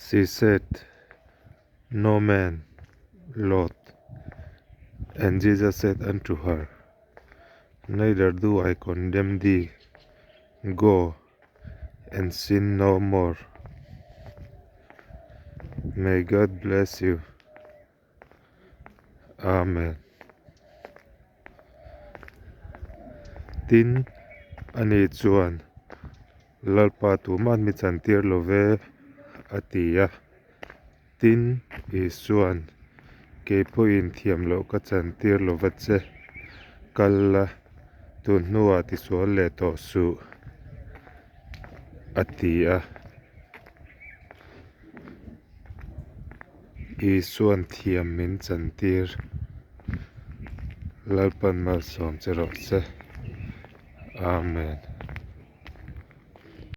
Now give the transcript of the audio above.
She said, No man, Lord. And Jesus said unto her, Neither do I condemn thee. Go and sin no more. May God bless you. Amen. Tin, ani chuan, Lalpa tuman mi chantir lo ve, a ti a. Tin, Isua'n, Kei pawhin thiam loh ka chantir lo va che, kal la, tun hnuah tisual leh tawh suh, a ti a. Isua'n thiam min chantir, Lalpan malsawm che rawh se. Amen.